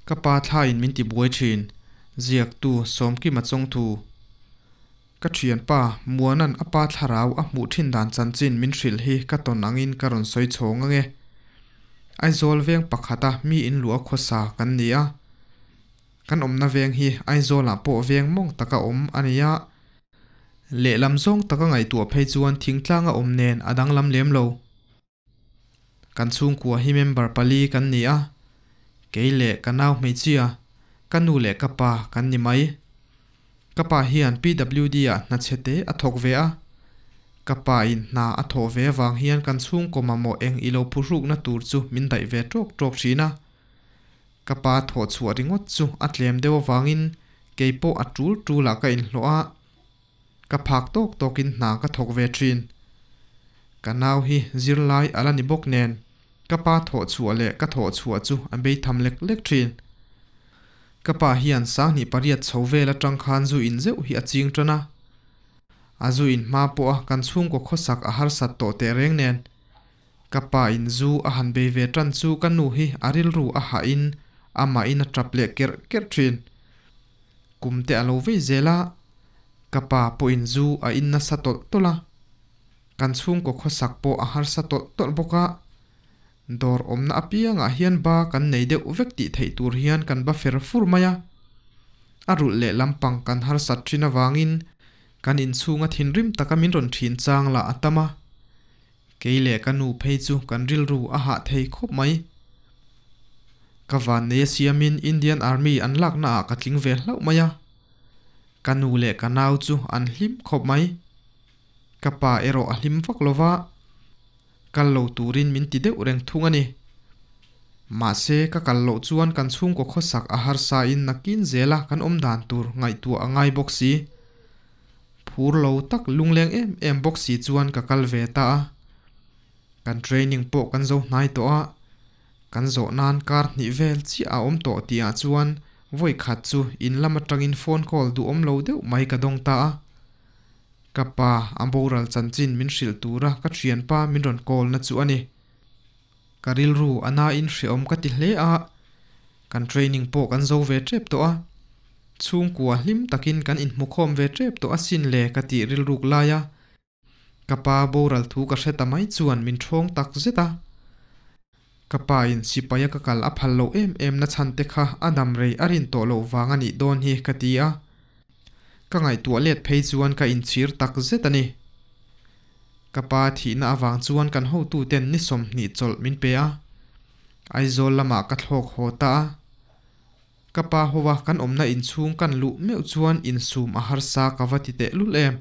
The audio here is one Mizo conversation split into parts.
Ka pa thlain min tibuai thin, ziaktu Sawmkima Chawngthu. Ka thianpa Muana'n a pa thlarau a hmuh thin dan chanchin min hrilh hi ka tawn angin ka rawn sawi chhawng ange. Aizawl veng pakhata mi inluah khawsa kan ni a. Kan awmna veng hi Aizawlah pawh veng mawng taka awm a ni a. Lehlam zawng taka ngaihtuah phei chuan thingtlanga awm nen a danglam lem lo. Kan chhungkua hi member pali kan ni a, kei leh ka nau hmeichhia, ka nu leh ka pa kan ni mai. Ka pa hian PWD ah hna chhe te a thawk ve a, ka pa in hna a thawh ve avang hian kan chhungkaw mamawh eng i lo phuhrukna tur chu min daih ve tawk tawk thin a. Ka pa thawh chhuah ringawt chu a tlem deuh avangin kei pawh a tul tulah ka inhlawh a. Ka phak tawk tawkin hna ka thawk ve thin. Ka nau hi zirlai a la ni bawk nen, ka pa thawh chhuah leh ka thawh chhuah chu a bei tham lek lek thin. Ka pa hian sanghnih pariat chho vel atang khan zu in zeuh hi a ching tan a. A zu in hma pawha kan chhungkaw khawsak a harsat tawh teh reng nen, ka pa in zu a han bei ve tan chu ka nu hi a rilru a hahin amahin a tap leh kerh kerh thin. Kum te a lo vei zel a, ka pa pawhin zu a in nasa tawlh tawlh a, kan chhungkaw khawsak pawh a harsa tawlh tawlh bawk a, dawr awmna apiangah hian ba kan nei deuh vek tih theih tur hian kan ba fer fur mai a. A rulh leh lampang kan harsat thin avangin kan inchhunga thinrim taka min rawn thin chang lah a tam a, Kei leh ka nu phei chu kan rilru a hah thei khawp mai. Ka vannei a siamin Indian Army an lakna ah ka tling ve hlauh mai a. Ka nu leh ka nau chu an hlim khawp mai. Ka pa erawh a hlim vak lo va, kal lo turin min ti deuh reng thung a ni. Mahse ka kal loh chuan kan chhungkaw khawsak a harsa in nakin zela kan awm dan tur ngaihtuah a ngai bawk si. Phur lo tak lungleng em em bawk si chuan ka kal ve ta a. Kan training pawh kan zo hnai tawh a, kan zawh nan kar hnih vel chiah a awm tawh tih ah chuan vawi khat chu in lam atangin phone call duhawm lo deuh mai ka dawng ta a. Ka pa a boral chanchin min hrilh tura ka thianpa min rawn call na chu a ni. Ka rilru a nain hreawm ka ti hle a, kan training pawh kan zo ve tep tawh a, chhungkua hlim takin kan inhmukhawm ve tep tawh asin le ka tih rilruk lai a, ka pa boral thu ka hre ta mai chuan min ṭhawng tak zet a. Ka pa in sipaia ka kal a phal loh em em na chhan te kha a dam rei a rin tawh loh vang a nih dawn hi ka ti a, ka ngaihtuah let phei chuan ka inchhir tak zet a ni. Ka pa thihna avang chuan kan hotuten ni 20 chawlh min pe a, Aizawl lamah ka thlawk haw ta a. Ka pa hova kan awmna inchhung kan luh meuh chuan insum a harsa ka va ti tehlul em.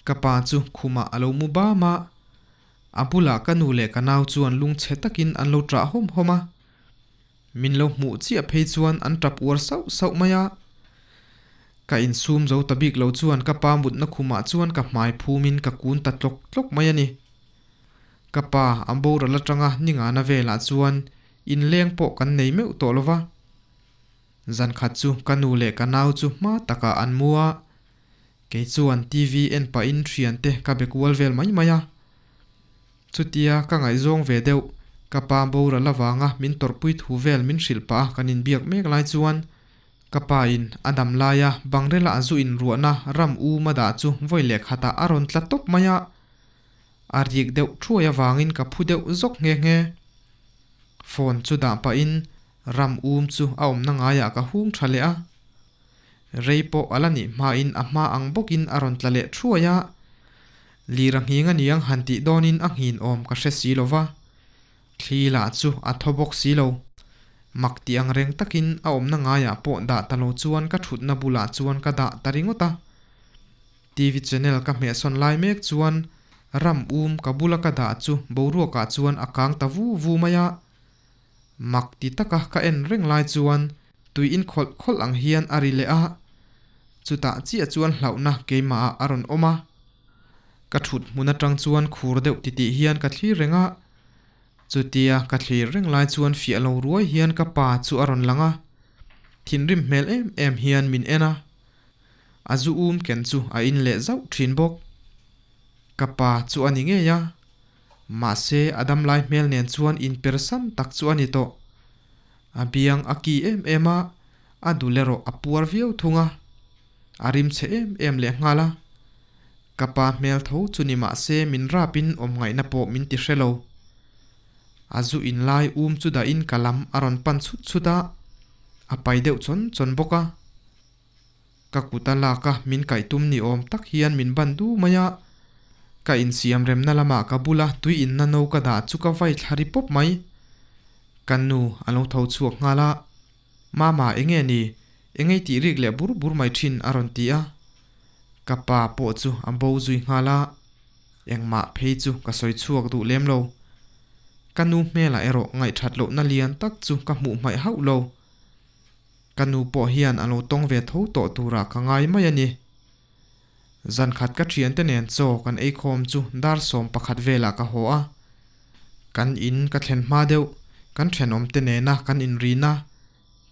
Ka pa chu khumah a lo mu bam a, a bulah ka nu leh ka nau chuan lungchhe takin an lo ṭah hawm hawm a. Min lo hmuh chiah phei chuan an tap uar sauh sauh mai a. Ka insum zo ta bik lo chuan ka pa mutna khumah chuan ka hmai phumin ka kun ta tlawk tlawk mai a ni. Ka pa a boral atanga ningana velah chuan inleng pawh kan nei meuh tawh lo va. Zan khat chu ka nu leh ka nau chu hma takah an mu a, kei chuan TV en pahin thiante ka be kual vel mai mai a. Chutia ka ngaihzawng ve deuh, ka pa boral avanga min tawrhpui thu vel min hrilh pah a kan inbiak mek lai chuan ka pa in a dam laia bangrela a zu inruahna ram u ma dah chu vawi leh khatah a rawn tla tawp mai a. A rik deuh thuai avangin ka phu deuh zawk nghe nghe. Phone chu dah pahin ram um chu a awmna ngaiah ka hung tha leh a. Rei pawh a la nih hmain a hma ang bawkin a rawn tla leh thuai a. Lir a nghing a niang han tih dawnin a nghin awm ka hre si lo va, thli lah chu a thaw bawk si lo. Mak tih ang reng takin a awmna ngaiah pawh dah ta lo chuan ka thutna bulah chuan ka dah ta ringawt a. TV channel ka hmehsawn lai mek chuan ram um ka bula ka dah chu boruakah chuan a kang ta vu vu mai a. Mak ti taka ka en reng lai chuan tui in khawlh khawlh ang hian a ri leh a, chutah chiah chuan hlauhna keimahah a rawn awm a. Ka thut hmun atang chuan khur deuh titih hian ka thlir reng a, chutia ka thlir reng lai chuan fiah lo ruai hian ka pa chu a rawn lang a, thinrim hmel em em hian min en a, a zu um ken chu a in leh zauh thin bawk. Ka pa chu a ni ngei a, Mahse, a damlai hmel nen chuan inpersan tak chu a ni tawh. A biang a ki em em a, a dul erawh a puar viau thung a. A rim chhe em em lehnghal a. Ka pa hmel tho chu ni mah se min rapin awm ngaihna pawh min ti hre lo. A zu in lai um chu dahin ka lam a rawn pan chhut chhut a, a pai deuh chawn chawn bawk a. Ka kut a lak a min kaih tum ni awm tak hian min ban du mai a. Ka insiam remna lamah ka bula tui inna no ka dah chu ka vai thla ri pawp mai. Ka nu a lo tho chhuak nghal a, Mama enge ni? Engei tih rik leh bur bur mai thin a rawn ti a. Ka pa pawh chu a bo zui nghal a, engmah phei chu ka sawi chhuak duh lem lo. Ka nu hmelah erawh ngaihthat lohna lian tak chu ka hmuh hmaih hauh lo. Ka nu pawh hian a lo tawng ve tho tawh turah ka ngai mai a ni. Zan khat ka thiante nen chaw kan ei khawm chu dar 11 velah ka haw a. Kan in ka thlen hma deuh, kan thenawmte nena kan inrina,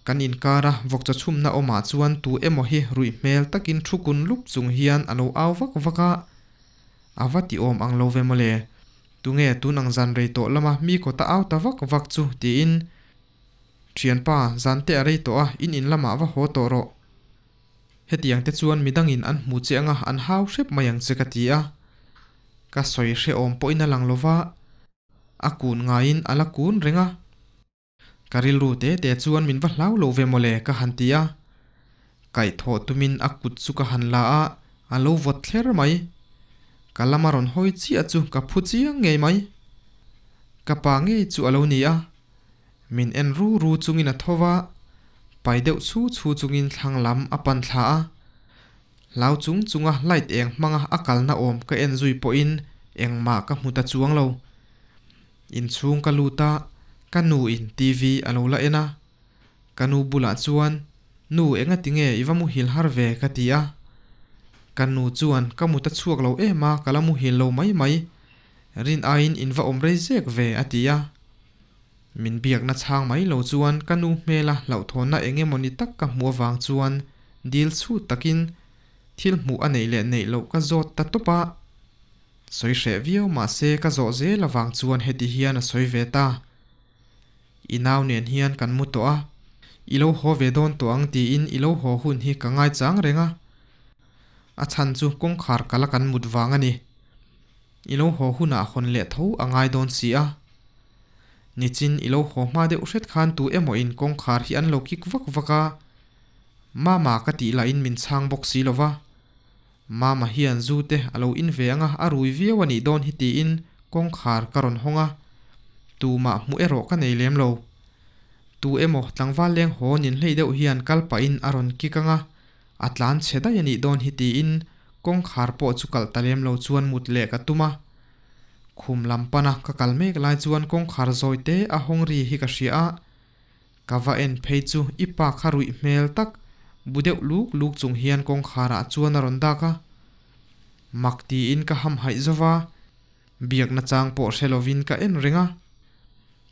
kan inkara vawkchaw chhumna awmah chuan tu emaw hi ruih hmel takin thu kun lup chung hian a lo au vak vak a. A va ti awm ang lo ve mawle. Tunge tun ang zan rei tawh lama mi kawta au ta vak vak chu tiin Thianpa, zan te a rei tawh a, in in lamah va haw tawh rawh. Hetiang te chuan midangin an hmu che anga an hau hrep mai ang che ka ti a. Ka sawi hrehawm pawhin a lang lova, a kun ngaiin a la kun reng a. Ka rilru te te chuan min va hlau lo ve mawle ka han ti a. Kaihthawh tumin a kut chu ka han la a, a lo vawt thler mai. Ka lama rawn hawi chiah chu ka phu chiang ngei mai. Ka pa ngei chu a lo ni a. Min en ru ru chungin a tho va, pai deuh chhu chhu chungin thlang lam a pan thla a. Hlau chung chunga light eng hmanga a kalna awm ka en zui pawhin engmah ka hmu ta chuang lo. Inchhung ka lut a, ka nu in TV a lo la en a. Ka nu bulah chuan, Nu engati nge i va muhil har ve? ka ti a. Ka nu chuan, Ka mut a chhuak lo em a, ka la muhil lo mai mai. Rin aiin in va awm rei zek ve, a ti a. Min biakna chhang mai lo chuan ka nu hmela hlauhthawnna eng emaw ni tak ka hmuh avang chuan dil chhut takin thil hmuh a neih leh neih loh ka zawt ta tawp a. Sawi hreh viau mah se ka zawh zel avang chuan heti hian a sawi ve ta. I nau nen hian kan mu tawh a, i lo haw ve dawn tawh ang tiin i lo haw hun hi ka ngaichang reng a. A chhan chu kawngkhar kala kan mut vang a ni. I lo haw hunah hawn leh tho a ngai dawn si a. Nichin i lo haw hma deuh hret khan tu emaw in kawngkhar hi an lo kik vak vak a. Mama ka tih lahin min chhang bawk si lo va. Mama hian zu te a lo in ve anga a rui viau a nih dawn hi tiin kawngkhar ka rawn hawng a. Tumah hmuh erawh ka nei lem lo. Tu emaw tlangval leng haw nin hlei deuh hian kal pahin a rawn kik anga A tlan chhe daih a nih dawn hi tiin kawngkhar pawh chu kalh ta lem lo chuan mut leh ka tum a. Khum lam pana ka kal mek lai chuan kawngkhar zawi te a hawng ri hi ka hria a. Ka va en phei chu i pa kha ruih hmel tak bu deuh luk luk chung hian kawngkhar ah chuan a rawn dak a. Mak tiin ka hamhaih zova, biakna chang pawh hre lovin ka en reng a.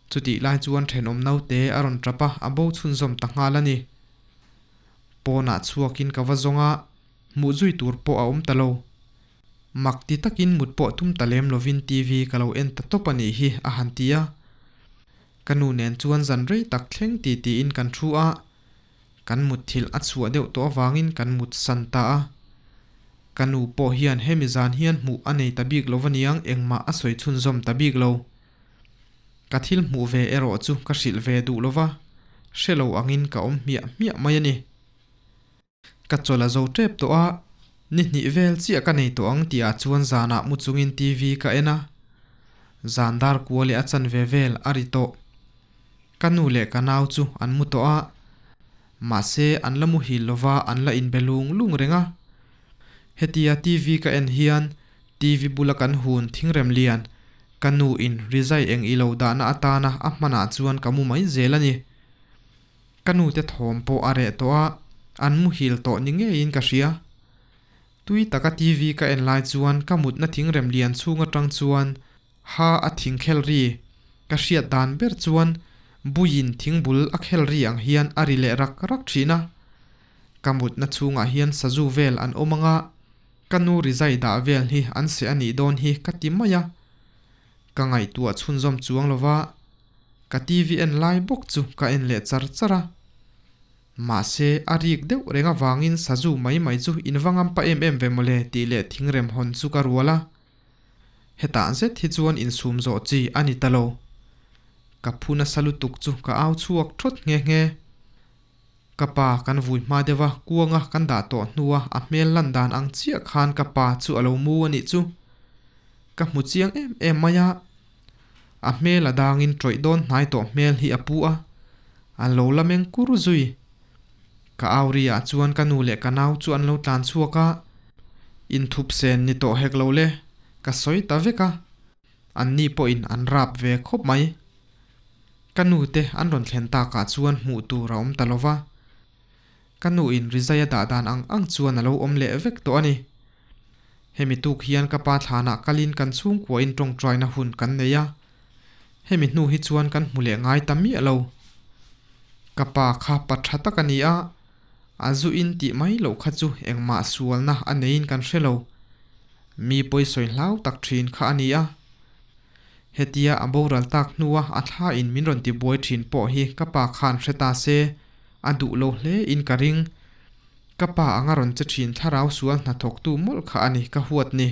Chutih lai chuan thenawm naute a rawn tap a, a bo chhunzawm ta nghal a ni. Pawnah chhuakin ka va zawng a, hmuh zui tur pawh a awm ta lo. Mak ti takin mut pawh tum ta lem lovin TV ka lo en ta tawp a nih hi a han ti a. Ka nu nen chuan zan rei tak thleng ti tiin kan thu a, kan mutthilh a chhuah deuh tawh avangin kan mut san ta a. Ka nu pawh hian hemi zan hian hmuh a nei ta bik lo aniang engmah a sawi chhunzawm ta bik lo. Ka thil hmuh ve erawh chu ka hrilh ve duh lova, hre lo angin ka awm hmiah hmiah mai a ni. Ka chawlh a zo tep tawh a, ni hnih vel chiah ka nei tawh ang tihah chuan zanah mu chungin TV ka en a. Zan dar kua leh a chanve vel a ri tawh. Ka nu leh ka nau chu an mu tawh a, mahse an la muhil lova an la inbe lung lung reng a. Hetia TV ka en hian TV bula kan hun thingrem lian Ka nu in rizai eng i lo dahna atana a hmanah chuan ka mu mai zel a ni. Ka nu te thawm pawh a reh tawh a, an muhil tawh ni ngeiin ka hria. Tui taka TV ka en lai chuan ka mutna thingrem lian chhung atang chuan ha a thing khel ri ka hriat dan ber chuan buiin thingbul a khel ri ang hian a ri leh rak rak thin a. Ka mutna chhungah hian sazu vel an awm anga, Ka nu rizai dah vel hi an seh a nih dawn hi ka ti mai a. Ka ngaihtuah chhunzawm chuang lo va. Ka TV en lai bawk chu ka en leh char char a. Mahse, a rik deuh reng avangin sazu mai mai chu in va ngam pa em em ve mawle tih leh thingrem hawn chu ka rual a. Hetah zet hi chuan insum zawh chi a ni ta lo. Ka phu nasa lutuk chu ka au chhuak thawt nghe nghe. Ka pa kan vui hma deuh a, kuanga kan dah tawh hnua a hmel lan dan ang chiah khan ka pa chu a lo mu a nih chu. Ka hmu chiang em em mai a. A hmel a dangin tawih dawn hnai tawh hmel hi a pu a, a lo la meng kur zui. Ka au ri ah chuan ka nu leh ka nau chu an lo tlan chhuak a, inthup sen ni tawh hek lo le, ka sawi ta vek a, anni pawhin an rap ve khawp mai. Ka nu te an rawn thlen takah chuan hmuh tur a awm ta lo va, ka nu in rizai a dah dan ang ang chuan a lo awm leh vek tawh a ni. Hemi tuk hian ka pa thlanah kalin kan chhungkuain tawngtaina hun kan nei a, hemi hnu hi chuan kan hmu leh ngai ta miah lo. Ka pa kha pa tha tak a ni a, a zu in tih mai loh kha chu engmah sualna a neiin kan hre lo. Mi pawisawi hlau tak thin kha a ni a. Hetia a boral tak hnua a thla in min rawn tibuai thin pawh hi ka pa khan hre ta se, a duh lo hle in ka ring. Ka pa anga rawn che thin thlarau sual hnathawktu mawlh kha a ni ka huat ni.